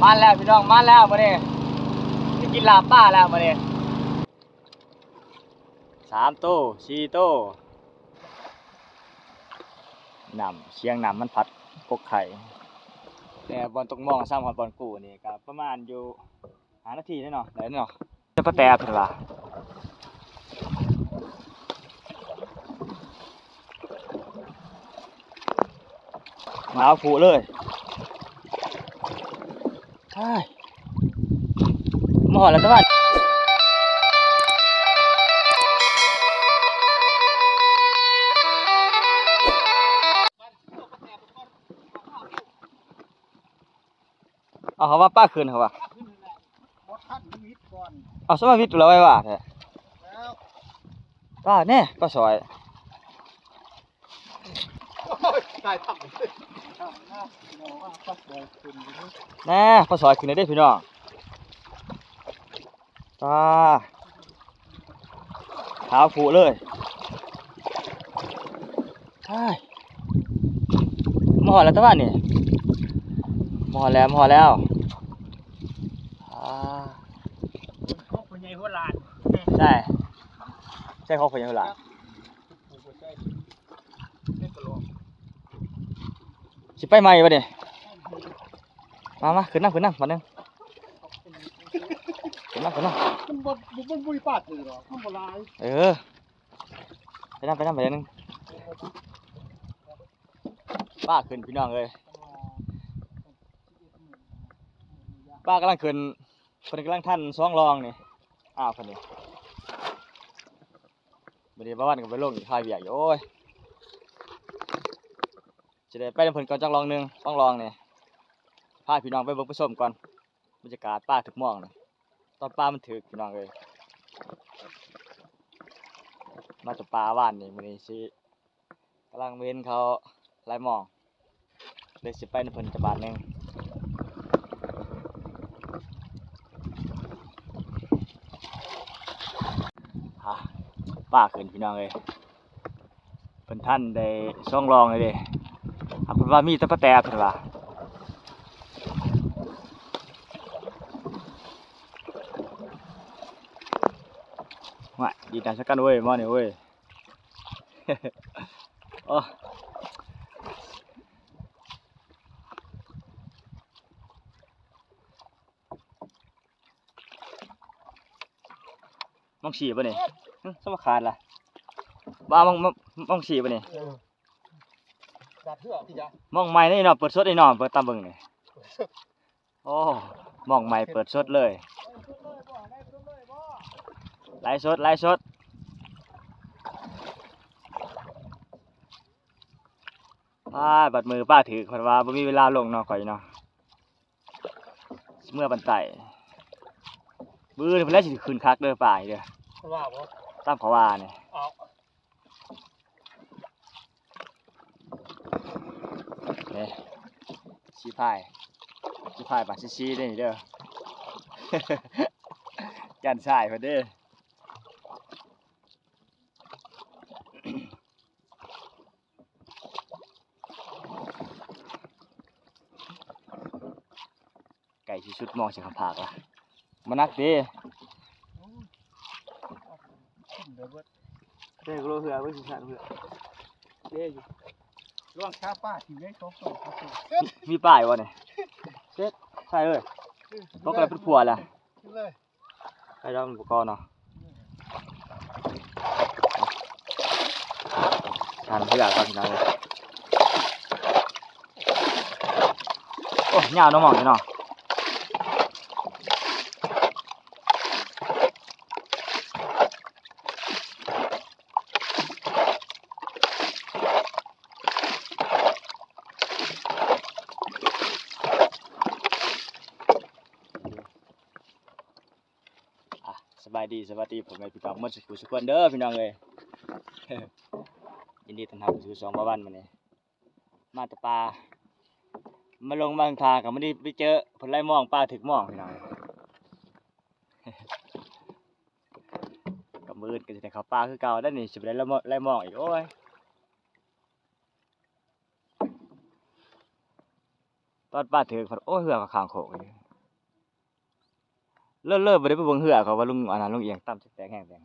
ມາແລ້ວພີ່ນ້ອງ ມາແລ້ວມື້ນີ້ ໄດ້ກິນລາບປາແລ້ວມື້ນີ້ ສາມໂຕ ສີ່ໂຕ ນ້ຳ ສຽງນ້ຳມັນພັດກົກໄຂ່ ແຕ່ບ່ອນຕົກມອງຊ້ຳຮອດບ່ອນກູ້ນີ້ກໍປະມານຢູ່ຫ້ານາທີເດ້ເນາະ ໄດ້ເນາະ. ຈະປະແຕເພິ່ນວ່າ ມາເອົາຜູ້ເລີຍ ອ້າຍ ມາຮອດແລ້ວຕະຫວານ ເອົາ ເຂົາວ່າປາຂຶ້ນ ເຂົາວ່າ ບໍ່ທັນ ມັນວິດກ່ອນ ເອົາ ສະມາວິດແລ້ວໄວ້ວ່າແທ້ ແລ້ວ ປາແນ່ ປາສອຍ ໂອ້ຍ ຕາຍທັບ ແນ່ ປາສອຍຂຶ້ນແລ້ວເດ້ພີ່ນ້ອງ ປາ ຂາວຜຸເລີຍ ອ້າຍ ມາຮອດແລ້ວຕະຫວານນີ້ ມາຮອດແລ້ວ ມາຮອດແລ້ວ ອ້າ ຂອງພໍ່ໃຫຍ່ຫົວຫຼານ ໃຊ່ ໃຊ່ຂອງພໍ່ໃຫຍ່ຫົວຫຼານ ຊິໄປໃໝ່ບັດນີ້ ມາ ມາ ຂຶ້ນນຳ ຂຶ້ນນຳ ບາດໜຶ່ງ ຂຶ້ນນຳ ຂຶ້ນນຳ ມັນບໍ່ ມັນບໍ່ມີປາກເລີຍເນາະ ມັນບໍ່ຫຼາຍ ເອີ ໄປນຳ ໄປນຳ ບາດໜຶ່ງ ປາຂຶ້ນພີ່ນ້ອງເອີຍ ປາກຳລັງຂຶ້ນ ເພິ່ນກຳລັງທັນສອງລອງນີ້ ອ້າວ ເພິ່ນນີ້ ມື້ນີ້ບ່າວວັນກໍໄປລົງຖ່າຍວຽກຢູ່ ໂອ້ຍ ຊິໄດ້ໄປນຳເພິ່ນກ່ອນຈັກລອງໜຶ່ງ ສອງລອງນີ້ ພາພີ່ນ້ອງໄປເບິ່ງໄປຊົມກ່ອນ ບັນຍາກາດປາຖືກມອງນີ້ ຕອນປາມັນຖືກພີ່ນ້ອງເອີຍ ມາແຕ່ປາວານນີ້ ມື້ນີ້ຊິ ກຳລັງເຫັນເຂົາຫຼາຍມອງ ເລີຍຊິໄປນຳເພິ່ນຈັກບາດໜຶ່ງ ອ່າ ປາຂຶ້ນພີ່ນ້ອງເອີຍ ເພິ່ນທັນໄດ້ສອງລອງເລີຍເດ້ ຫາກເພິ່ນວ່າມີແຕ່ປາແຕບເພິ່ນວ່າ ວ້າຍ ດີດາຊະກັນເວີຍ ມານີ້ເວີຍ. ໂອ້ ມອງສີ່ບໍ່ນີ້? ຫຶ ສະມາຂາດລະ ວ່າມອງ ມອງ ມອງສີ່ບໍ່ນີ້? ເອີ ດາດເທື່ອຕິຈະ ມອງໃໝ່ນີ້ເນາະ ເປີດສົດນີ້ເນາະ ເປີດຕາມເບິ່ງນີ້. ໂອ້ ໝ່ອງໃໝ່ເປີດສົດເລີຍ ໄລສົດ ໄລສົດ ອ້າຍ ບັດມື້ປາຖືກ ເພິ່ນວ່າບໍ່ມີເວລາລົງເນາະ ຂ້ອຍເນາະ ຊິເມືອບັນໄຕ ມື້ອື່ນເພິ່ນແລ້ວຊິຂຶ້ນຄັກເດີ ປາເດີ ວ່າບໍ່ ຕາມເຂົາວ່ານີ້ ເອົາ ນີ້ ສີພາຍ ສີພາຍບາດຊີໆເດ້ນີ້ເດີ ຢ້ານຊາຍເພິ່ນເດ້ ໃກ້ຊິສຸດມອງຊິຄຳພາກລະ ມາໜັກເດ້ ແຕ່ກໍເຮືອໄວ້ຊິສັນເຮືອ ເດ້ຢູ່ ລວງຊາປາທີ່ໄດ້ສອງໂຕ ມີປາຢູ່ບໍ່ນີ້? ເຊັດ ໃສ່ເອີຍ ອືມ ປົກແລ້ວເປັນຜົວລະ ຂຶ້ນເລີຍ ໃສ່ດອກມັນບໍ່ກ່ອນເນາະ ຫັນເຮືອກ່ອນພີ່ນ້ອງເອີຍ ໂອ້ ຍາວເນາະ ມອງນີ້ເນາະ. ອ່ະ ສະບາຍດີ ສະຫວັດດີພໍ່ແມ່ພີ່ນ້ອງໝົດສູ່ຜູ້ສູ່ຄົນເດີພີ່ນ້ອງເອີຍ ຍິນດີຕ້ອນຮັບສູ່ຊ່ອງບ່າວວັນມື້ນີ້ ມາແຕ່ປ່າ ມາລົງມາທາງທາງກໍບໍ່ໄດ້ໄປເຈີເພິ່ນໄລ່ມອງ ປາຖືກມອງພີ່ນ້ອງ ກໍມື້ອື່ນກໍຊິໄດ້ເຂົ້າປ່າຄືເກົ່າແລ້ວນີ້ ຊິໄປໄລ່ມອງ ໄລ່ມອງອີກ ໂອ້ຍ ຕອນປາຖືກພັດ ໂອ້ຍ ເຮືອກໍຂ້າງໂຄກ ເລີ ເລີ ບໍ່ໄດ້ໄປເບິ່ງເຮືອເຂົາວ່າລຸງ ອັນນັ້ນ ລຸງອຽງຕຳແຕກແຮງແຕກ.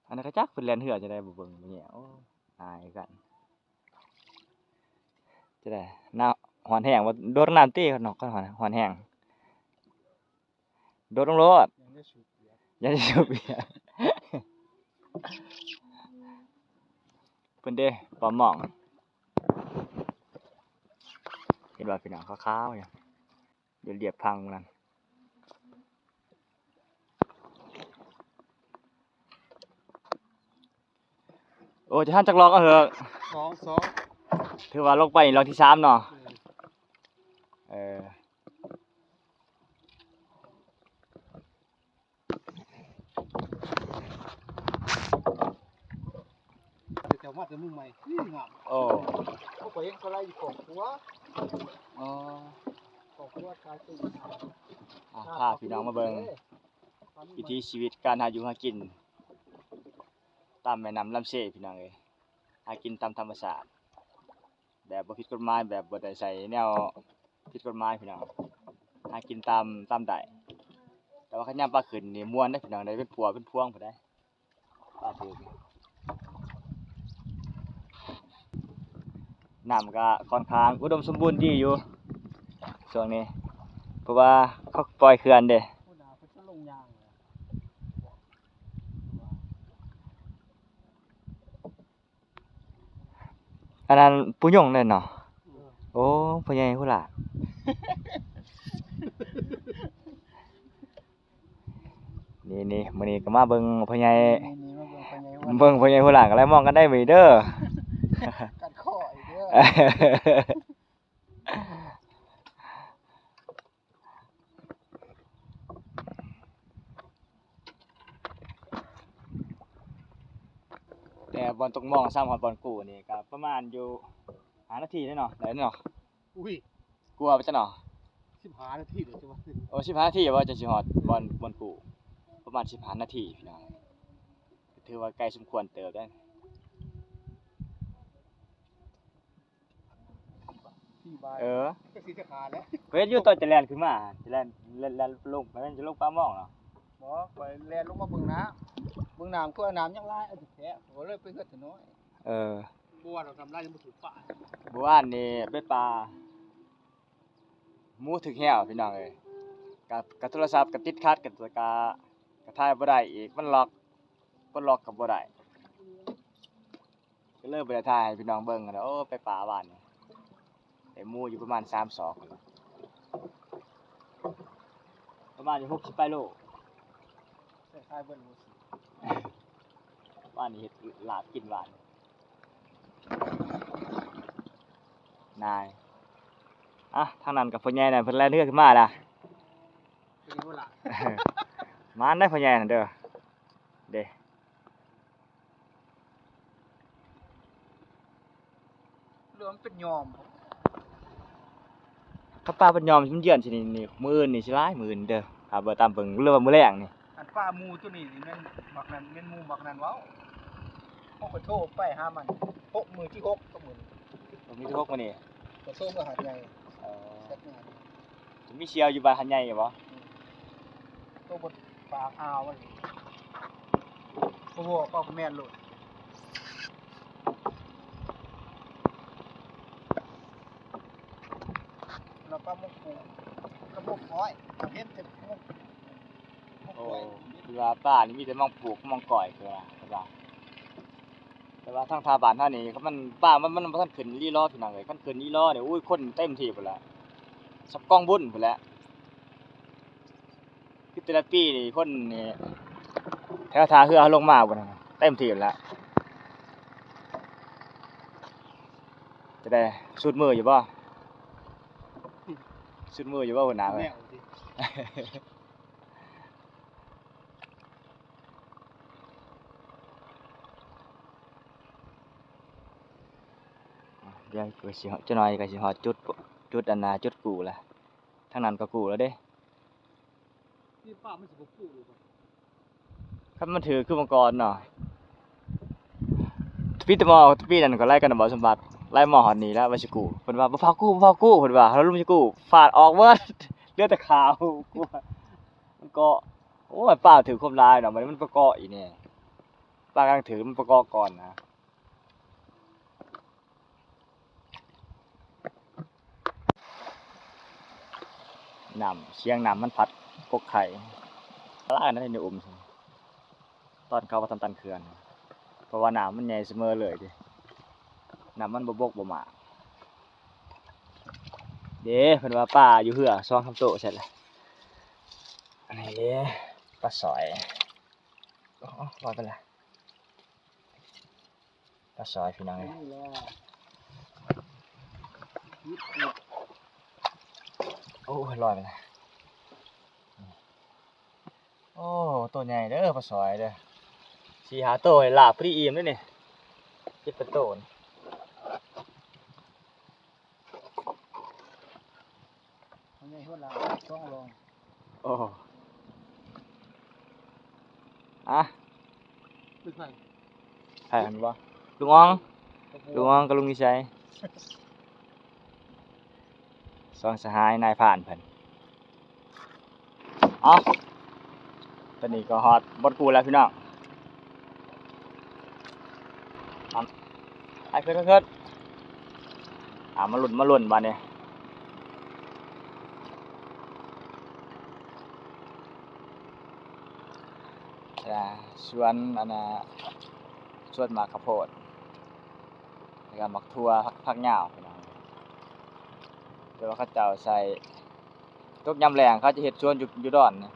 ອັນນັ້ນກະຈັກເພິ່ນແລ່ນເຮືອຈັ່ງໃດບໍ່ເບິ່ງບໍ່ແຍງ ໂອ້ ອາຍຄືກັນ. ຈັ່ງໃດ ນ້ຳຮ້ອນແຮງບໍ່? ໂດດລົງນ້ຳຕິ ເນາະ ຮ້ອນ ຮ້ອນແຮງ ໂດດລົງໂລດ ຢ່າໄດ້ສູບເບຍ. ເພິ່ນເດ້ ປ້າມອງ ເຫັນບໍ່ພີ່ນ້ອງ ຂາວໆ ຢູ່ ຢູ່ລຽບຝັ່ງນັ້ນ. ໂອ້ ຈະທັນຈັກລັອກເອົາເຫີ້ ສອງ ສອງ ຖືວ່າລົງໄປລັອກທີສາມເນາະ. ເອີ ເອີ ເຈົ້າມາແຕ່ເມືອງໃໝ່ ງາມ. ໂອ້ ເຂົາກໍເຫັນເຂົາໄລ່ຢູ່ຂອງຄົວ. ອໍ ຂອງຄົວຂາຍຕູ້. ອ່າ ພາພີ່ນ້ອງມາເບິ່ງວິຖີຊີວິດການຫາຢູ່ຫາກິນຕາມແມ່ນ້ຳລຳເຊ ພີ່ນ້ອງເອີຍ. ຫາກິນຕາມທຳມະຊາດ ແບບບໍ່ຜິດກົດໝາຍ ແບບບໍ່ໄດ້ໃຊ້ແນວຜິດກົດໝາຍພີ່ນ້ອງ ຫາກິນຕາມ ຕາມໄດ້. ແຕ່ວ່າຄັນຍາມປາຂຶ້ນນີ້ມ່ວນເດ້ພີ່ນ້ອງ ໄດ້ເປັນພົວເປັນພວງພຸ້ນໃດ໋ ປາຖືກ. ນ້ຳກະຂ້ອນຂ້າງອຸດົມສົມບູນດີຢູ່ຊ່ວງນີ້ ເພາະວ່າເຂົາປ່ອຍເຂື່ອນເດ້. ອັນນັ້ນປູ່ຍົງເດ້ເນາະ. ໂອ້ ພໍ່ໃຫຍ່ຫົວຫຼ້າ. ນີ້ໆ ມື້ນີ້ກໍມາເບິ່ງພໍ່ໃຫຍ່ ນີ້ໆ ມາເບິ່ງພໍ່ໃຫຍ່ຫົວຫຼ້າ ເບິ່ງພໍ່ໃຫຍ່ຫົວຫຼ້າ ກໍໄລ່ມອງກັນໄດ້ມື້ນີ້ເດີ. ກັດຂໍ້ອີກເດີ. ແຕ່ບ່ອນຕົກມອງຊ້ຳຮອດບ່ອນກູ້ນີ້ກໍປະມານຢູ່ຫ້ານາທີເດ້ເນາະ ໄດ້ເນາະ. ອຸ້ຍ ກວ່າໄປຊະເນາະ ສິບຫ້ານາທີເດ້. ໂອ້ ສິບຫ້ານາທີບໍ່ ຈັ່ງຊິຮອດບ່ອນ ບ່ອນກູ້ ປະມານສິບຫ້ານາທີພີ່ນ້ອງ ຖືວ່າໄກສົມຄວນເຕີບເດ້. ເອີ ຂ້ອຍເຫັນຢູ່ຕອນຈະແລ່ນຂຶ້ນມາ ຈະແລ່ນ ແລ່ນ ແລ່ນລົງ ແມ່ນຈະລົງປາມອງເນາະ. ບໍ່ ຂ້ອຍແລ່ນລົງມາເບິ່ງນ້ຳ ເບິ່ງນ້ຳ ຄືວ່ານ້ຳຍັງຫຼາຍ ເອົາແທ້ ຂ້ອຍເລີຍໄປເຮືອນຕານ້ອຍ. ເອີ ບໍ່ວ່າດອກ ນ້ຳຫຼາຍຍັງບໍ່ຖືກປາ. ມື້ວານນີ້ໄປປາ ໝູຖືກແຮ້ວພີ່ນ້ອງເອີຍ ກະ ກະໂທລະສັບກະຕິດຂັດ ກະ ກະ ກະຖ່າຍບໍ່ໄດ້ອີກ ມັນລັອກ ປົດລັອກກໍບໍ່ໄດ້ ກໍເລີຍບໍ່ໄດ້ຖ່າຍໃຫ້ພີ່ນ້ອງເບິ່ງຫັ້ນແຫຼະ. ໂອ້ ໄປປາວານນີ້ ໄດ້ໝູຢູ່ປະມານສາມສອກ ປະມານຢູ່ຫົກສິບປາຍໂລ ໃສ່ຂາຍເບິດໝູ. ວານນີ້ເຮັດລາບກິນວານ ນາຍ ອ່ະ ທາງນັ້ນກໍພໍ່ໃຫຍ່ນັ້ນ ເພິ່ນແລ່ນເຮືອຂຶ້ນມາລະ ເປັນຫຍັງບໍ່ລະ? ມານໄດ໋ພໍ່ໃຫຍ່ນັ້ນເດີ ເດ້ ຫຼືວ່າມັນເປັນຍອມ? ຄັນປາເປັນຍອມ ມັນເຈື່ອນຊິນີ້ ມື້ອື່ນນີ້ຊິຫຼາຍ ມື້ອື່ນເດີ ຖ້າເບິ່ງຕາມເບິ່ງ ຫຼືວ່າມື້ແລງນີ້. ອັນປາໝູໂຕນີ້ນີ້ແມ່ນບັກນັ້ນ ແມ່ນໝູບັກນັ້ນເວົ້າ. ເຮົາກໍໂທໄປຫາມັນ ຫົກ ມື້ທີຫົກ ກໍມື້ນີ້ ມື້ທີຫົກມື້ນີ້ ກໍໂທເມືອຫາດໃຫຍ່. ເອີ ຈັກງານ ຈະມີສ່ຽວຢູ່ບ້ານຫາດໃຫຍ່ຢູ່ບໍ່? ອືມ ໂຕບົດປາກອ່າວມັນ ບໍ່ ບໍ່ ກໍແມ່ນໂລດ. ແລ້ວປາໝົກກຸ້ງກັບໝົກຫອຍ ເຫັນແຕ່ໝົກ ໝົກຫອຍ. ໂອ້ ຄືວ່າປານີ້ມີແຕ່ໝົກປຸກ ໝົກກ້ອຍ ຄືວ່າ ຄືວ່າ ແຕ່ວ່າທາງທ່າບ້ານເຮົານີ້ ມັນ ປາມັນ ມັນບໍ່ທັນຂຶ້ນອີ່ຫຼີລໍ ພີ່ນ້ອງເອີຍ. ຄັນຂຶ້ນອີ່ຫຼີນີ້ ໂອ້ຍ ຄົນເຕັມທີ່ພຸ້ນແຫຼະ ສ່ຳກອງບຸນພຸ້ນແຫຼະ. ຄືແຕ່ລະປີນີ້ຄົນນີ້ແຖວທ່າເຮືອເຮົາລົງມາພຸ້ນນະ ເຕັມທີ່ແລ້ວ. ຈະໄດ້ສູດມືຢູ່ບໍ່? ສູດມືຢູ່ບໍ່ຫົວໜ້າເອີຍ? ແນວຕິ ດຽວກໍຊິຮອດ ຈັກໜ່ອຍກໍຊິຮອດຈຸດ ຈຸດອັນນ່າ ຈຸດກູ້ລະ. ທາງນັ້ນກໍກູ້ແລ້ວເດ້. ນີ້ປາມັນຊິບໍ່ກູ້ຫຼືບໍ່? ຄັນມັນຖືກຄືໝ່ອງກ່ອນເນາະ. ປີແຕ່ໝໍ ປີນັ້ນກໍໄລ່ກັນນະບໍ່ ສົມບັດ? ໄລ່ມາຮອດນີ້ແລ້ວວ່າຊິກູ້ ເພິ່ນວ່າ ບໍ່ພາກູ້ ບໍ່ພາກູ້ ເພິ່ນວ່າ ເຮົາລົງຊິກູ້ ຟາດອອກເບິດ ເຫຼືອແຕ່ຂາວ ມັນເກາະ ໂອ້ຍ ປາຖືກຄວາມຫຼາຍເນາະ ບັດນີ້ມັນໄປເກາະອີກແນ່ ປາກຳລັງຖືກ ມັນໄປເກາະກ່ອນນະ. ນ້ຳ ສຽງນ້ຳມັນພັດກົກໄຂ່ ຫຼາຍນະ ໃນອຸມ ຕອນເຂົາວ່າທຳຕັນເຂື່ອນ ເພາະວ່ານ້ຳມັນໃຫຍ່ສະເໝີເລີຍເດ້ ນ້ຳມັນບໍ່ບົກບໍ່ໝາກເດ້. ເພິ່ນວ່າປາຢູ່ເຮືອສອງສາມໂຕ ໃຊ່ລະ ອັນນີ້ເດ້ ປາສອຍ ໂອ້ ລອຍໄປລະ. ປາສອຍພີ່ນ້ອງເອີຍ ໂອ້ຍ ລອຍໄປແລ້ວ ໂອ້ ໂຕໃຫຍ່ເດີ ປາສອຍເດີ ສີ່ຫ້າໂຕ ລາບພໍດີອີ່ມເດ້ນີ້ ເຈັດແປດໂຕນີ້. ມັນໃຫຍ່ໂພດລະ ສອງລອງ ໂອ້ ອະ ຕຶກໃຜ ໃຜຫັ້ນບໍ່ ລຸງອອງ ລຸງອອງກັບລຸງວິໄຊ ສອງສະຫາຍນາຍພານເພິ່ນ. ເອົາ ຕອນນີ້ກໍຮອດບ່ອນກູ້ແລ້ວພີ່ນ້ອງ ໄປຂຶ້ນ ຂຶ້ນ ເອົາ ມາລຸ້ນ ມາລຸ້ນບາດນີ້ ສວນ ອັນນ່າ ສວນໝາກຂາໂພດ ແລ້ວກໍໝາກຖົ່ວ ຜັກ ຜັກຫຍ້າວ ພີ່ນ້ອງ ແຕ່ວ່າເຂົາເຈົ້າໃສ່ ຕົກຍາມແລ້ງເຂົາຈະເຮັດສວນຢູ່ ຢູ່ດອນນີ້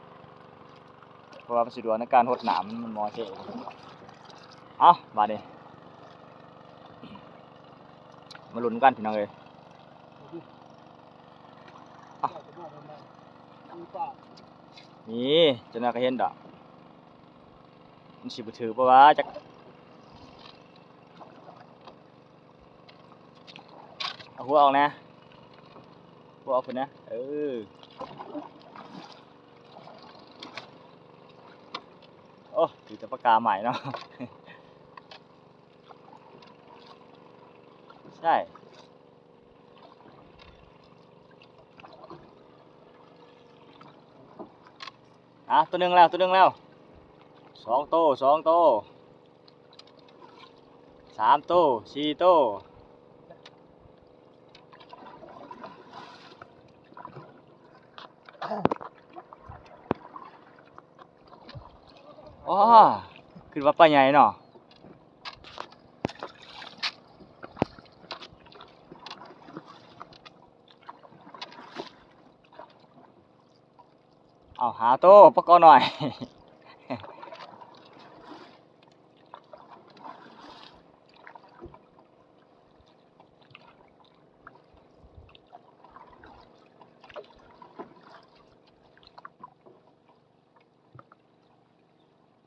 ເພາະວ່າມັນສະດວກໃນການຫົດນ້ຳ ມັນໝໍ້ເຊ. ເອົາ ບາດນີ້ ມາລຸ້ນນຳກັນພີ່ນ້ອງເອີຍ ເອົາ ນີ້ ຈັກໜ້ອຍກໍເຫັນດອກ ມັນຊິບໍ່ຖືກບໍ່ວະ ຈັກ ເອົາຫົວອອກແດ່ ຫົວອອກພຸ້ນນະ ເອີ ໂອ້ ຖືກແຕ່ປາກາໃໝ່ເນາະ ໃຊ່ ອ່ະ ໂຕໜຶ່ງແລ້ວ ໂຕໜຶ່ງແລ້ວ ສອງໂຕ ສອງໂຕ ສາມໂຕ ສີ່ໂຕ ອໍ ຄືວ່າປາໃຫຍ່ເນາະ. ເອົາ ຫ້າໂຕ ປາເກາະນ້ອຍ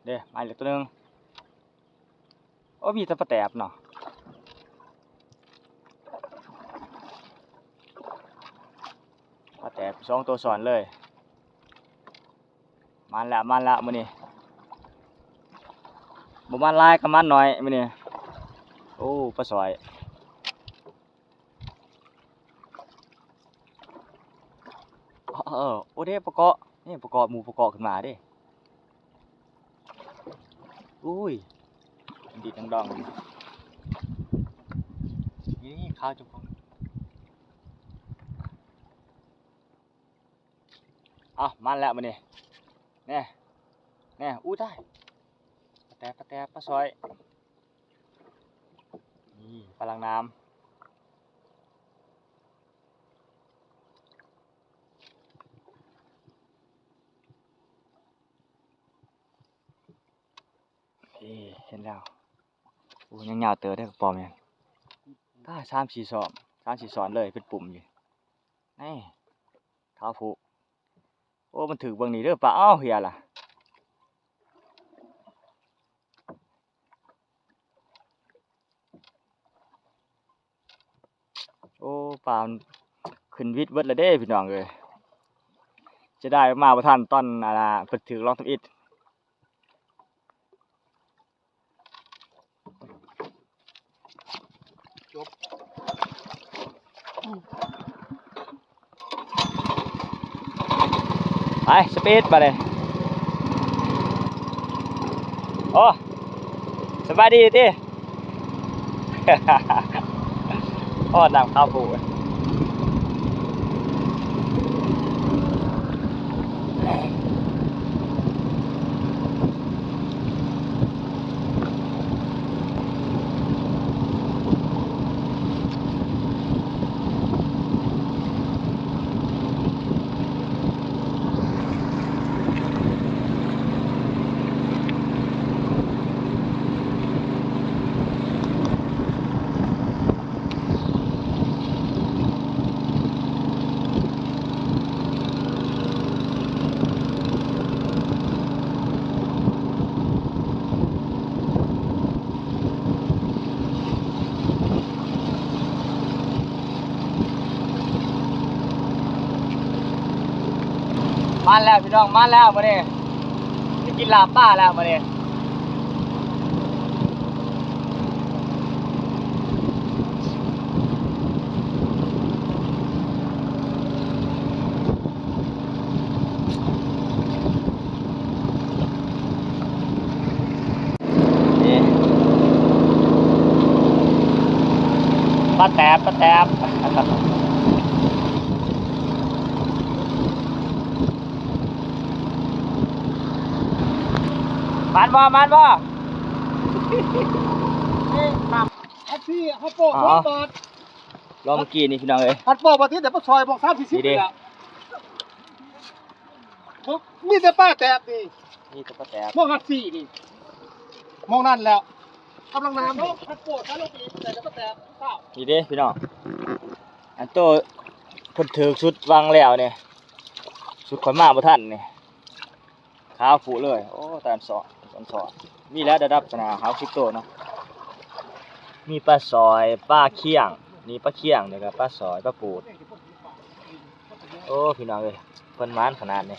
ເດ້ ມາອີກໂຕໜຶ່ງ. ໂອ້ ມີແຕ່ປາແຕບເນາະ ປາແຕບສອງໂຕຊ້ອນເລີຍ. ມາແລ້ວ ມາແລ້ວມື້ນີ້ ບໍ່ມາຫຼາຍກໍມາໜ້ອຍມື້ນີ້. ໂອ້ ປາສອຍ. ເອີ ໂອ້ ເດ້ປາເກາະ ນີ້ປາເກາະ ໝູ່ປາເກາະຂຶ້ນມາເດ້. ອຸ້ຍ ດີດດອງໆ ນີ້ຂາວຈຸກ ເອົ້າ ມາແລ້ວມື້ນີ້ ແນ່ ແນ່ ອູ້ຕາຍ ປາແຕ ປາແຕ ປາສອຍ ນີ້ປາຫຼັງນ້ຳ. ເອີ ເຫັນແລ້ວ ໂອ້ ຍັງຍາວເຕີບເດ້ກະປອມນີ້ ຕາຍ ສາມສີ່ສອນ ສາມສີ່ສອນເລີຍ ເປັນປຸ່ມຢູ່ ແນ່ ຂາວພຸ ໂອ້ ມັນຖືກເບິ່ງນີ້ເດີປາ ເອົ້າ ເຫືອລະ. ໂອ້ ປາມັນຂຶ້ນວິດເບິດແລ້ວເດ້ພີ່ນ້ອງເອີຍ ເສຍດາຍມາບໍ່ທັນຕອນ ອັນນ່າ ເພິ່ນຖືກລອງທຳອິດ. ຈົບ. ໄປ ສະປີດບາດນີ້. ໂອ້ ສະບາຍດີຕິ. ໂອ້ ນ້ຳຂາວໂພດ. ມາແລ້ວພີ່ນ້ອງ ມາແລ້ວມື້ນີ້ ໄດ້ກິນລາບປາແລ້ວມື້ນີ້. ນີ້ ປາແຕບ ປາແຕບ. ໝານບໍ່ ໝານບໍ່? ເອີ ເອົາພີ່ ເຮົາໂປ້ ອໍ ໂປ້ບາດ ລອງເມື່ອກີ້ນີ້ພີ່ນ້ອງເອີຍ ພັດບໍ່ ບໍ່ຕິດ ແຕ່ປາຊອຍ ໝ່ອງສາມສີ່ສິບນີ້ເດ້ ນີ້ແຫຼະ ບໍ່ ມີແຕ່ປາແຕບນີ້ ມີແຕ່ປາແຕບ ໝ່ອງຫັ້ນສີ່ນີ້ ໝ່ອງນັ້ນແລ້ວ ກຳລັງນ້ຳຢູ່ ພັດໂປ້ ຖ້າລົງໄປອີກ ໄດ້ແຕ່ປາແຕບ ນີ້ເດ້ພີ່ນ້ອງ ອັນໂຕເພິ່ນຖືກຊຸດວັງແລ້ວນີ້ ຊຸດຂ້ອຍມາບໍ່ທັນນີ້. ຂາວພຸເລີຍ ໂອ້ ຕາມສອນ ຕາມສອນ ມີແລ້ວລະດັບຊະນະ ຫ້າສິບໂຕເນາະ ມີປາຊອຍ ປາຄຽງ ນີ້ປາຄຽງ ແລ້ວກະປາຊອຍ ປາປູດ ໂອ້ ພີ່ນ້ອງເອີຍ ເພິ່ນໝານຂະໜາດນີ້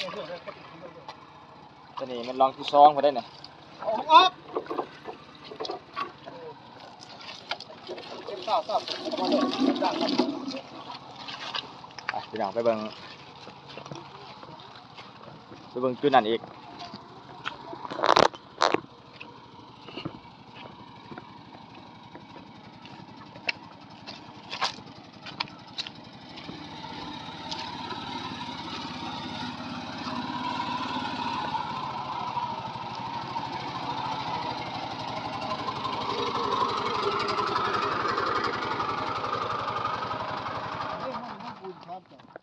ໂຕນີ້ແມ່ນລອງທີສອງພຸ້ນເດ້ນີ້. ໄປພີ່ນ້ອງ ໄປເບິ່ງ ໄປເບິ່ງຈຸດນັ້ນອີກ.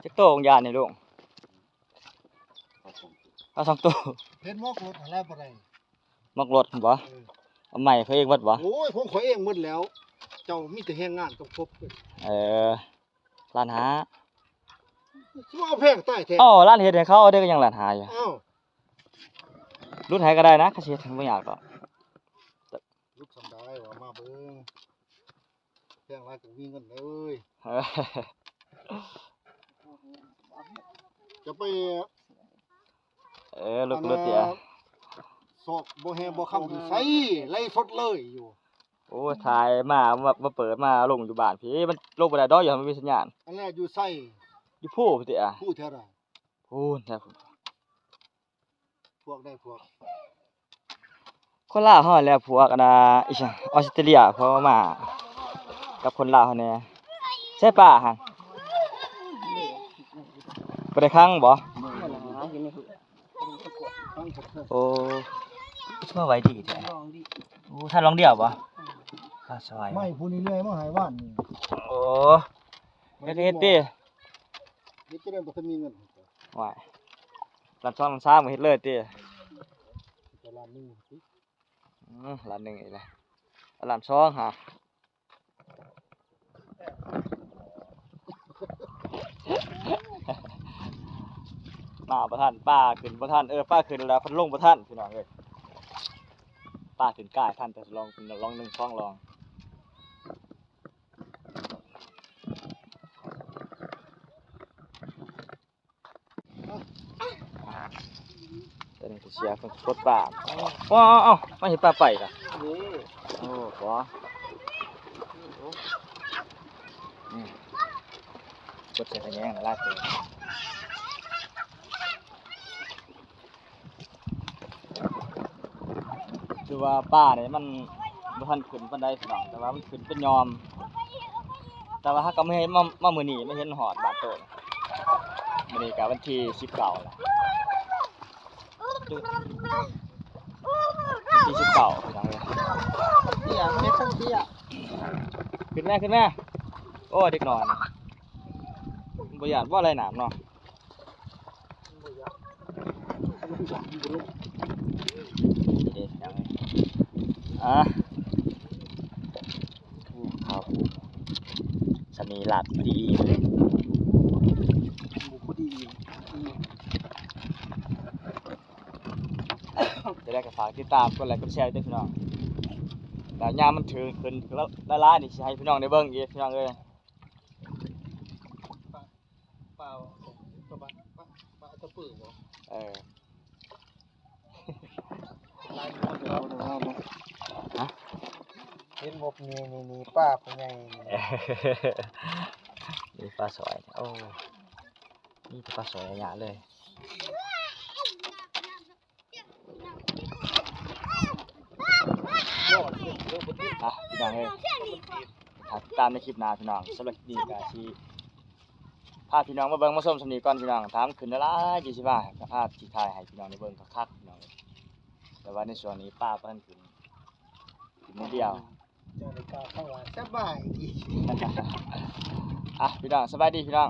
ຈັກໂຕຂອງຢານີ້ລຸງ? ເອົາສອງໂຕ ເຫັນໝວກລົດຫັ້ນແຫຼະບໍ່ໄດ້ ໝວກລົດຫັ້ນບໍ່? ເອີ ເອົາໃໝ່ເຂົາເອງເບິດບໍ່? ໂອ້ຍ ຂອງຂ້ອຍເອງເບິດແລ້ວ ເຈົ້າມີແຕ່ແຮງງານກັບຄົບ. ເອີ ລ້ານຫ້າ ຊິວ່າເອົາແພງຕາຍແທ້. ເອົ້າ ຮ້ານເຮັດໃຫ້ເຂົາເດ້ ກໍຍັງລ້ານຫ້າຢູ່. ເອົ້າ ຫຼຸດໃຫ້ກໍໄດ້ນະ ຄັນຊິເຮັດໃຫ້ບໍ່ຍາກດອກ. ຫຼຸດສ່ຳໃດວ່າມາເບິ່ງ ແພງຫຼາຍກໍມີເງິນເລີຍ. ຈະໄປ ເອີ ລຸກ ລຸກເດ ຊອກບໍ່ແຮງບໍ່ຄຳຢູ່ໃສ ໄລສົດເລີຍຢູ່. ໂອ້ ຖ່າຍມາ ມາ ມາເປີດມາລົງຢູ່ບ້ານພີ້ ມັນລົງບໍ່ໄດ້ດອກ ຢູ່ຫັ້ນມັນມີສັນຍານ. ອັນແລກຢູ່ໃສ? ຢູ່ພູພີ້ຕິອະ. ພູແຖວໃດ? ພູນແຖວພຸ້ນ. ພວກໃດພວກ? ຄົນລາວເຮົາແຫຼະ ພວກອັນນ່າ ອີຫຍັງ ອອສເຕຣເລຍ ເຂົາມາກັບຄົນລາວເຮົາແດ່. ໃສ່ປາຫັ້ນ ບໍ່ໄດ້ຂັງບໍ່? ໂອ້ ຄືວ່າໄວດີແທ້. ໂອ້ ທ່ານລອງດຽວບໍ່? ຂ້າວຊອຍ ໄມ້ຜູ້ນີ້ເລື່ອຍມາໃຫ້ວານນີ້. ໂອ້ ເຮັດ ເຮັດຕິ ເຮັດຈະໄດ້ບໍ່ທັນມີເງິນ. ວ້າຍ ລ້ານສອງລ້ານສາມກໍເຮັດເລີຍຕິ? ແຕ່ລ້ານໜຶ່ງຕິ. ອືມ ລ້ານໜຶ່ງອີກແລ້ວ ລ້ານສອງຫາ. ມາບໍ່ທັນ ປາຂຶ້ນບໍ່ທັນ. ເອີ ປາຂຶ້ນແລ້ວ ພັດລົງບໍ່ທັນ ພີ່ນ້ອງເອີຍ. ປາຂຶ້ນກາຍທັນ ແຕ່ລອງ ລອງໜຶ່ງສອງລອງ. ຕອນນີ້ກໍເສຍຄົນກົດປາ. ເອົາ ເອົາ ເອົາ ມາເຮັດປາໄປລະ. ໂອ້ ບໍ່ ນີ້ ກົດໃສ່ຂະແຍງຫຼາຍເຕີບ. ຄືວ່າປານີ້ມັນບໍ່ທັນຂຶ້ນປານໃດພີ່ນ້ອງ ແຕ່ວ່າມັນຂຶ້ນເປັນຍອມ. ແຕ່ວ່າເຮົາກໍມາເຫັນ ມາ ມາມື້ນີ້ ມາເຫັນຮອດບາດໂຕ. ມື້ນີ້ກໍວັນທີສິບເກົ້າແລ້ວ ວັນທີສິບເກົ້າພີ່ນ້ອງເອີຍ. ເຕ້ຍ ເຮັດສັນເຕ້ຍ ຂຶ້ນແມ່ ຂຶ້ນແມ່. ໂອ້ ເດັກນ້ອຍ ບໍ່ຢ້ານບໍ່ ລອຍນ້ຳເນາະ. ນີ້ເດ້ພີ່ນ້ອງເອີຍ ອ່າ ໂອ້ ຂາວ ສຳນີ້ລາບພໍດີອີ່ມເລີຍ ພໍດີອີ່ມ. ຈະໄດ້ກໍຝາກຕິດຕາມ ກົດໄລ ກົດແຊ ເດີພີ່ນ້ອງ. ແລ້ວຍາມມັນຖືກຂຶ້ນຫຼາຍໆນີ້ ຊິໃຫ້ພີ່ນ້ອງໄດ້ເບິ່ງອີກ ພີ່ນ້ອງເອີຍ. ປາ ປາ ປາ ປາ ປາຕະປືບໍ? ເອີ ຫຼາຍຄົນເນາະ. ຮະ? ເຫັນບໍ່? ນີ້ ນີ້ ນີ້ ປາຜູ້ໃຫຍ່ນີ້ ມີປາສອຍ. ໂອ້ ມີແຕ່ປາສອຍອາຍະເລີຍ. ອ່ະ ພີ່ນ້ອງເອີຍ ຖ້າຕິດຕາມໃນຄລິບໜ້າພີ່ນ້ອງ. ສຳລັບຄລິບນີ້ກໍຊິພາພີ່ນ້ອງມາເບິ່ງມາຊົມສ່ຳນີ້ກ່ອນພີ່ນ້ອງ. ຖ້າມັນຂຶ້ນຫຼາຍໆ ຊິວ່າ ພາ ຊິຖ່າຍໃຫ້ພີ່ນ້ອງໄດ້ເບິ່ງຄັກໆ ພີ່ນ້ອງ. ແຕ່ວ່າໃນຊ່ວງນີ້ປາບໍ່ທັນຂຶ້ນ ຂຶ້ນມື້ດຽວ. ເຈົ້າໄດ້ກ່າວຄຳວ່າສະບາຍດີ. ອ່ະ ພີ່ນ້ອງ ສະບາຍດີພີ່ນ້ອງ.